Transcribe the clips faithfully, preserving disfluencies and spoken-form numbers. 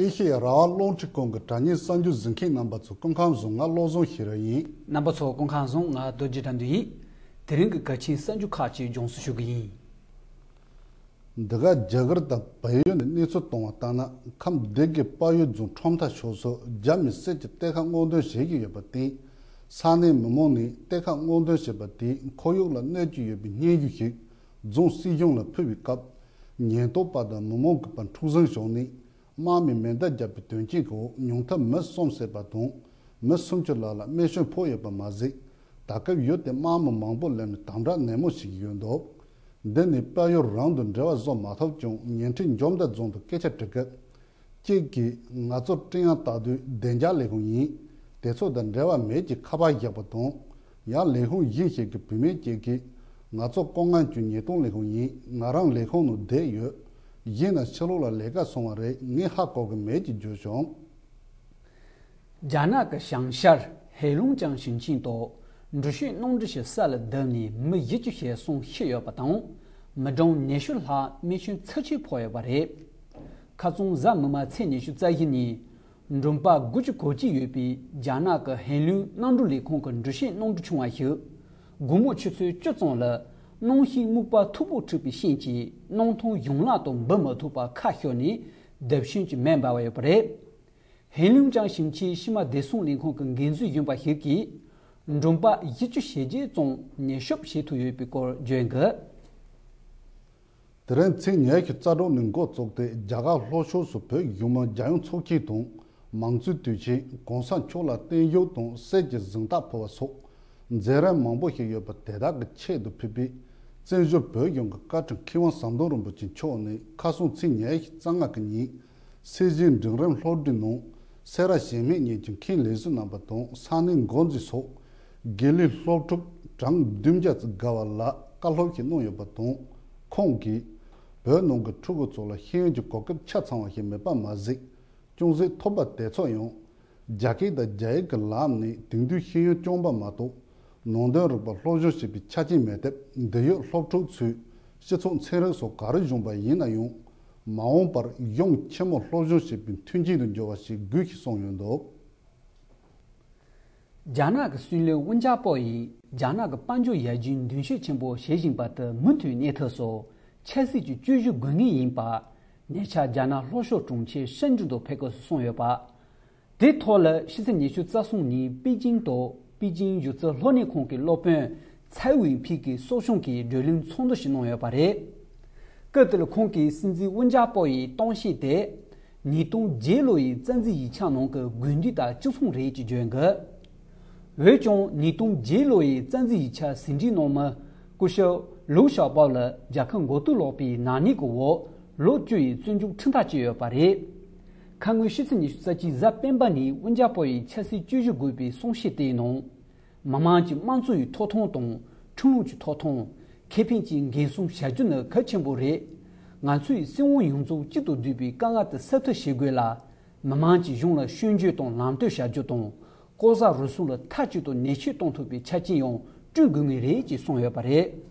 ཨེ་ཤེ་ཡ་རང་དབང་རླུང་འཕྲིན་ཁང་གི་དྲ་བརྙན་གསར་འགྱུར་གཟིགས་མཁན་རྣམ་པ་ཚོ་སྐུ་ཁམས་བཟང་། ང་བློ་བཟང་ཤེས་རབ་ཡིན། རྣམ་པ་ཚོ་སྐུ་ཁམས་བཟང་། ང་རྡོ་རྗེ་དགྲ་འདུལ་ཡིན། དེ་རིང་གི་གལ་ཆེའི་གསར་འགྱུར་ཁག་ཅིག་སྦྱོང་བརྡར་ཞུ་གི་ཡིན། འདི་ག་རྒྱ་གར་དང་བལ་ཡུལ་ནས་གནས་ཚུལ་གཏོང་བ་ལྟར་ན། ཁམས་སྡེ་དགེ་དཔལ་ཡུལ་རྫོང་ཁྲོམ་མཐའ་ཕྱོགས་སུ་རྒྱ་མི་སེར་གྱི་གཏེར་ཁ་སྔོག་འདོན་བྱེད་ཀྱི་ཡོད་པར་བརྟེན། ས་གནས་མི་མང་ནས་གཏེར་ཁ་སྔོག་འདོན་བྱས་པ་དེས་ཁོར་ཡུག་ལ་གནོད་ཀྱི་ཡོད་པའི་སྙན་ཞུ་ཞིག་རྫོང་སྲིད་གཞུང་ལ་ཕུལ་བའི་སྐབས། ཉེན་རྟོག་པ་དང་མི་མང་གིས་པར་འཁྲུག་ཟིང་བྱུང་ནས། དམག་མིས་མེ་མདའ་བརྒྱབ་པའི་དོན་རྐྱེན་འོག་ཉུང་མཐར་མི་གསུམ་བསད་པ་དང་། མི་སུམ་ཅུ་ལྷག་ལ་རྨས་སྐྱོན་ཕོག་ཡོད་པ་མ་ཟད། ད་སྐབས་ཡུལ་དེར་དམག་མི་མང་པོ་སླེབས་ནས་དམ་དྲག་ནན་མོ་བྱེད་ཀྱི་ཡོད་འདུག་འདི་ནི་དཔལ་ཡུལ་རང་དུ་འབྲེལ་བ་བཟོ་མ་ཐུབ་ཀྱང་། ཉེ་འཁྲིས་འཇོ་མདའ་རྫོང་དུ་སྐད་ཆ་དྲི་སྐབས། གཅིག་གིས། ང་ཚོ་ཀྲེང་དབྱང་སྟག་རྡོའི་བདེ་འཇགས་ལས་ཁུངས་ཡིན། དེ་ཚོ་དང་འབྲེལ་བ་མེད་ཅེས་ཁ་པར་བཞག་པ་དང་། ཡང་ལས་ཁུངས་གཞན་ཞིག་གི་བུད་མེད་ཅིག་གིས། ང་ཚོ་ལྐོག་རྔན་གྱི་ཉེས་རྡུང་ལས་ཁུངས་ཡིན། ང་རང་ལས་ཁུངས་ནང་བསྡད་ཡོད། གཞན་རྣམས་ཕྱི་ལོགས་ལ་ལས་ཀ་སོང་བ་རེད། ངས་ཧ་གོ་གི་མེད་ཅེས་བརྗོད་བྱུང་། རྒྱ་ནག་གི་བྱང་ཤར་ཧེ་ལུང་ཅང་ཞིང་ཆེན་དུ་འགྲུལ་བཞུད་གནམ་གྲུ་ཞིག་ས་ལ་བརྡིབས་ནས་མི་བཞི་བཅུ་ཞེ་གསུམ་ཤི་ཡོད་པ་དང་། མི་གྲངས་ཉི་ཤུ་ལྷག་རྨས་སྐྱོན་ཚབས་ཆེ་ཕོག་ཡོད་པ་རེད། ཁ་རྩང་གཟའ་མིག་དམར་ཚེས་ཉི་ཤུ་རྩ་བཞི་ཉིན། མགྲོན་པོ་དགུ་བཅུ་གོ་གཅིག་ཡོད་པའི་རྒྱ་ནག་གི་ཧེ་ལུང་གནམ་གྲུ་ལས་ཁུངས་ཀྱི་འགྲུལ་བཞུད་གནམ་གྲུ་ཆུང་བ་ཞིག་དགོང་མོ་ཆུ་ཚོད་བཅུ་ཙམ་ལ་གནམ་གཤིས་སྨུག་པ་མཐུག་པོ་འཁྲིགས་པའི་རྐྱེན་གྱིས། གནམ་ཐང་གཞུང་ལམ་དུ་འབུད་མ་ཐུབ་པར་ཁ་ཤོར་ནས་རྡིབ་སྐྱོན་གྱིས་མེ་འབར་བ་ཡོད་པ་རེད། ཧེ་ལུང་ཅང་ཞིང་ཆེན་ཕྱི་མ་བདེ་སྲུང་ལས་ཁུངས་ཀྱི་འགན་འཛིན་གཞོན་པ་ཞིག་གིས། མགྲོན་པོ་བཞི་བཅུ་ཞེ་བརྒྱད་ཙམ་ཉེན་སྐྱོབ་བྱེད་ཐུབ་ཡོད་པའི་སྐོར་བརྗོད་འདུག་དེ་རིང་ཚེས་ཉི་ཤུ་རྩ་དྲུག་ནས་འགོ་བཙུགས་ཏེ། རྒྱ་གར་ལྷོ་ཕྱོགས་སུ་བོད་གཞུང་མང་རྒྱལ་ཡོངས་ཚོགས་ཆེན་དང་། མང་གཙོའི་དུས་ཆེན། གོང་ས་མཆོག་ལ་བརྟན་བཞུགས་དང་། གསེར་གྱི་གཟེངས་རྟགས་ཕུལ་བ་སོགས་མཛད་རིམ་མང་པོ་ཞིག་ཡོད་པ། དེ་དག་གི་ཆེད་དུ་ཕུལ་བའི་བཙན་བྱོལ་བོད་གཞུང་གི་བཀའ་ཁྲི་མཁས་དབང་ཟམ་གདོང་རིན་པོ་ཆེ་མཆོག་ནས། ཁ་སང་ཚེས་ཉི་ཤུ་རྩ་ལྔ་གི་ཉིན། སྲིད་གཞུང་འབྲིང་རིམ་སློབ་གྲྭའི་ནང་སེ་ར་བྱེས་སྨད་གཉིས་ཀྱི་མཁན་ལས་བྱེད་རྣམ་པ་དང་། ས་གནས་འགོ་འཛིན་སོགས་དགེ་ལས་སློབ་ཕྲུག་གྲངས་བདུན་བརྒྱ་ཙམ་བརྒལ་བ་ལ་བཀའ་སློབ་ཞིག་གནང་ཡོད་པ་དང་། ཁོང་གིས་བོད་ནང་གི་ཕྲུ་གུ་ཚོ་ལ་ཤེས་ཡོན་གྱི་གོ་སྐབས་ཆ་ཚང་བ་ཞིག་མེད་པ་མ་ཟད། ཅུང་ཟད་ཐོབ་པ་དེ་ཚོ་ཡང་རྒྱ་སྐད་དང་རྒྱ་ཡིག་གི་ལམ་ནས་དེང་དུས་ཤེས་ཡོན་སྐྱོང་པ་མ་གཏོགས། ནང་དོན་རིག་པ་སློབ་སྦྱོང་བྱེད་པའི་ཆ་རྐྱེན་མེད་སྟབས། འདི་ཡོད་སློབ་ཕྲུག་ཚོས་སྤྱི་ཚོགས་ཚན་རིག་སོགས་ག་རེ་སྦྱངས་པ་ཡིན་ན་ཡང་། མ་འོངས་པར་གཞུང་ཆེན་མོ་སློབ་སྦྱོང་བྱེད་པའི་མཐུན་རྐྱེན་དུ་འགྱུར་བ་ཞིག་དགོས་ཞེས་གསུངས་ཡོད་འདུག་རྒྱ་ནག་གི་སྲིད་བློན་ཝུན་ཅཱ་པོ་ཡིས་རྒྱ་ནག་གི་དཔལ་འབྱོར་ཡར་རྒྱས་མདུན་སྐྱོད་ཆེན་པོ་བྱེད་བཞིན་པ་དེ་མུ་མཐུད་གནས་ཐབས་སུ་ཆབ་སྲིད་ཀྱི་བཅོས་སྒྱུར་དགོས་ངེས་ཡིན་པ། ཉེ་ཆར་རྒྱ་ནག་ལྷོ་ཕྱོགས་གྲོང་ཁྱེར་ཧྲེན་ཀྲེན་དུ་ཕེབས་སྐབས་སུ་གསུངས་ཡོད་པ། དེའི་ཐོག་ལ་ཕྱི་ཚེས་ཉི་ཤུ་རྩ་གསུམ་ཉིན་པེ་ཅིང་དུ་པེ་ཅིང་གཞི་རྩའི་སློབ་གཉེར་ཁང་གི་སློབ་དཔོན་ཚའེ་ཝུའེ་ཕིང་གིས་གསོ་སྐྱོང་གི་བགྲོ་གླེང་ཚོགས་འདུ་ཞིག་གནང་ཡོད་པ་རེད། སྐབས་དེར་ཁོང་གིས་སྲིད་འཛིན་ཝུན་ཅཱ་པོ་ཡི་གཏམ་བཤད་དེ། ཉིས་སྟོང་བརྒྱད་ལོ་ཡི་རྩ་འཛིན་ཡིག་ཆ་ནང་གི་དགོས་འདུན་དང་གཅིག་མཚུངས་རེད་ཅེས་བརྗོད་འདུག་འོན་ཀྱང་ཉིས་སྟོང་བརྒྱད་ལོ་ཡི་རྩ་འཛིན་ཡིག་ཆ་ཟིན་བྲིས་གནང་མི་སྐུ་ཞབས་ལུའུ་ཞའོ་པའོ་ལ་རྒྱལ་ཁབ་མགོ་རྟིང་སློག་པའི་ནག་ཉེས་ཀྱི་འོག་ལོ་བཅུ་ཡི་བཙོན་འཇུག་ཁྲིམས་ཐག་བཅད་ཡོད་པ་རེད། ཁ་སྔོན་ཕྱི་ཚེས་ཉི་ཤུ་རྩ་གཅིག་གཟའ་སྤེན་པ་ཉིན་ཝུན་ཅཱ་པོ་ཡི་ཆབ་སྲིད་བཅོས་སྒྱུར་དགོས་པའི་གསུང་བཤད་དེའི་ནང་། མི་དམངས་ཀྱི་དམངས་གཙོ་ཡི་ཐོབ་ཐང་དང་ཁྲིམས་ལུགས་ཀྱི་ཐོབ་ཐང་། ཁེ་ཕན་གྱི་འགན་སྲུང་བྱ་རྒྱུ་ནི་གལ་ཆེན་པོ་རེད། ང་ཚོས་སྲིད་དབང་ཡོངས་རྫོགས་གཅིག་ཏུ་བསྡུས་པའི་དཀའ་ངལ་དེ་སེལ་ཐབས་བྱེད་དགོས་ལ། མི་དམངས་ཀྱིས་གཞུང་ལ་སྐྱོན་བརྗོད་དང་ལམ་སྟོན་བྱ་རྒྱུ་དང་། ལྐོག་ཟ་རུལ་སུངས་ལ་མཐའ་གཅིག་ཏུ་ཉེས་ཆད་གཏོང་ཐུབ་པའི་ཆ་རྐྱེན་ཡང་བསྐྲུན་དགོས་ངེས་རེད་ཅེས་གསུངས་ཡོད་པ་རེད།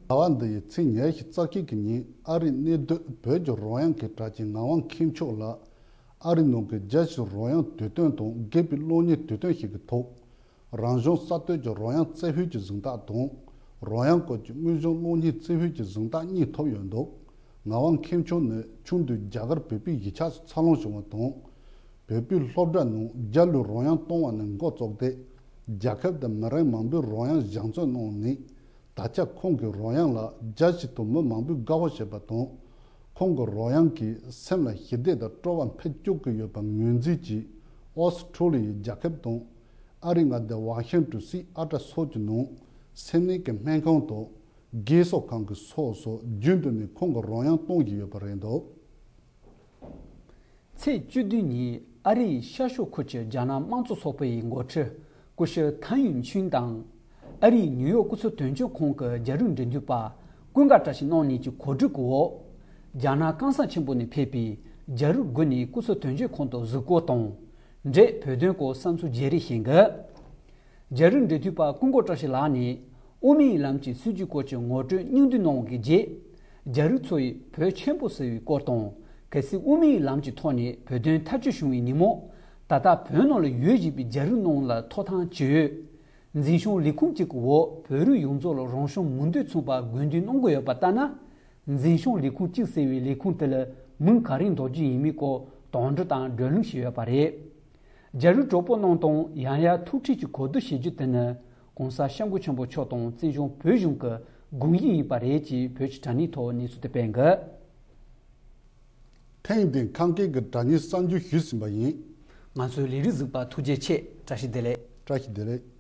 ཟླ་བ་འདི་ཡི་ཚེས་ཉི་ཤུ་རྩ་གཅིག་གི་ཉིན་ཨ་རིའི་གནས་སྡོད་བོད་ཀྱི་རོལ་དབྱངས་ཀྱི་གྲགས་ཅན་ངག་དབང་མཁས་མཆོག་ལགས། ཨ་རི་ནང་གི་རྒྱལ་སྤྱིའི་རོལ་དབྱངས་དུས་སྟོན་དང་། རྒས་པའི་གློག་བརྙན་དུས་སྟོན་ཞིག་གི་ཐོག་རང་བྱུང་གསར་གཏོད་ཀྱི་རོལ་དབྱངས་རྩེ་ཕུད་ཀྱི་གཟེངས་རྟགས་དང་། རོལ་དབྱངས་སྐོར་གྱི་དངོས་བྱུང་གློག་བརྙན་རྩེ་ཕུད་ཀྱི་གཟེངས་རྟགས་གཉིས་ཐོབ་ཡོད་འདུག་ངག་དབང་མཁས་མཆོག་ནི་ཆུང་དུས་རྒྱ་གར་བོད་པའི་གཞིས་ཆགས་སུ་འཚར་ལོངས་བྱུང་བ་དང་། བོད་པའི་སློབ་གྲྭ་ནང་རྒྱ་ལོའི་རོལ་དབྱངས་གཏོང་བ་ནས་འགོ་བཙུགས་ཏེ། རྒྱལ་ཁབ་དང་མི་རིགས་མང་པོའི་རོལ་དབྱངས་སྦྱང་བརྩོན་གནང་ནས། ད་ཆ་ཁོང་གི་རོལ་དབྱངས་ལ་རྒྱལ་སྤྱི་དུ་མི་མང་པོས་དགའ་བོ་བྱེད་པ་དང་། ཁོང་གི་རོལ་དབྱངས་ཀྱིས་སེམས་ལ་ཞི་བདེ་དང་སྤྲོ་བ་འཕེལ་བཅུག་གི་ཡོད་པ་ངོས་འཛིན་གྱིས། ཨོ་སི་ཁྲུ་ལི་ཡའི་རྒྱལ་ཁབ་དང་། ཨ་རིའི་མངའ་སྡེ་ཝ་ཤིང་ཏོན་སི་ཨལ་ཊ་སོགས་ཀྱི་ནང་སེམས་ནད་ཀྱི་སྨན་ཁང་དང་། རྒས་གསོ་ཁང་གི་སོགས་སུ་རྒྱུན་དུ་ནས་ཁོང་གི་རོལ་དབྱངས་གཏོང་བཞིན་ཡོད་པ་རེད་འདུག་ཚེས་བཅུ་བདུན་ཉིན་ཨ་རིའི་ཤར་ཕྱོགས་ཁུལ་གྱི་རྒྱ་ནག་དམངས་གཙོ་ཚོགས་པའི་འགོ་ཁྲིད་སྐུ་ཞབས་ཐན་ཡུན་ཆུན་དང་། ཨ་རིའི་ནིའུ་ཡོག་སྐུ་ཚབ་དོན་གཅོད་ཁང་གི་རྒྱ་རིགས་འབྲེལ་མཐུད་པ་ཀུན་དགའ་བཀྲ་ཤིས་རྣམ་གཉིས་ཀྱི་གོ་སྒྲིག་གི་འོག་རྒྱ་ནག་སྐམ་ས་ཆེན་པོ་ནས་ཕེབས་པའི་རྒྱ་རིགས་དགུ་ནས་སྐུ་ཚབ་དོན་གཅོད་ཁང་དུ་གཟིགས་སྐོར་དང་། འབྲེལ་བོད་དོན་སྐོར་བསམ་ཚུལ་བརྗེ་རེས་བྱེད་འགོ། རྒྱ་རིགས་འབྲེལ་མཐུད་པ་ཀུན་དགའ་བཀྲ་ཤིས་ལགས་ནས་དབུ་མའི་ལམ་གྱི་སྲིད་བྱུས་སྐོར་གྱི་ངོ་སྤྲོད་སྙིང་བསྡུས་གནང་བའི་རྗེས། རྒྱ་རིགས་ཚོ་ཡིས་བོད་ཆེན་པོ་ཟེར་བའི་སྐོར་དང་ གལ་སྲིད་དབུ་མའི་ལམ་གྱི་ཐོག་ནས་བོད་དོན་ཐག་གཅོད་བྱུང་བའི་ཉིན་མོ། ད་ལྟ་བོད་ནང་ལ་ཡོད་བཞིན་པའི་རྒྱ་རིགས་རྣམས་ལ་ཐོབ་ཐང་ཇི་ཡོད། འཛིན་སྐྱོང་ལས་ཁུངས་གཅིག་གི་འོག་བོད་རིགས་ཡོངས་རྫོགས་ལ་རང་སྐྱོང་མི་འདོད་མཚུངས་པ་དགོས་འདུན་གནང་གི་ཡོད་པ་ལྟར་ན། འཛིན་སྐྱོང་ལས་ཁུངས་གཅིག་ཟེར་བའི་ལས་ཁུངས་དེ་ལ་མིང་ག་རེ་འདོགས་རྒྱུ་ཡིན་མིན་སྐོར་དོགས་འདྲི་དང་བགྲོ་གླེང་བྱས་ཡོད་པ་རེད། རྒྱ་རིགས་གྲོགས་པོ་རྣམས་དང་ཡང་ཡང་ཐུག་འཕྲད་ཀྱིས་གོ་བསྡུར་བྱེད་རྒྱུ་དེ་ནི་༸གོང་ས་༸སྐྱབས་མགོན་ཆེན་པོ་མཆོག་དང་བཙན་བྱོལ་བོད་གཞུང་གི་དགོངས་ཡིག་ཡིན་པ་རེད་ཅེས་བོད་ཀྱི་དྲ་གནས་ཐོག་གནས་ཚུལ་དེ་སྤེལ་འདུག་ཐེངས་འདིའི་ཁམས་སྐད་ཀྱི་དྲ་བརྙན་གསར་འགྱུར་ཞུས་ཟིན་པ་ཡིན། ང་ཚོའི་ལས་རིགས་གཟིགས་པ་ཐུགས་རྗེ་ཆེ། བཀྲ་ཤིས་བདེ་ལེགས། བཀྲ་ཤིས་བདེ་ལེགས།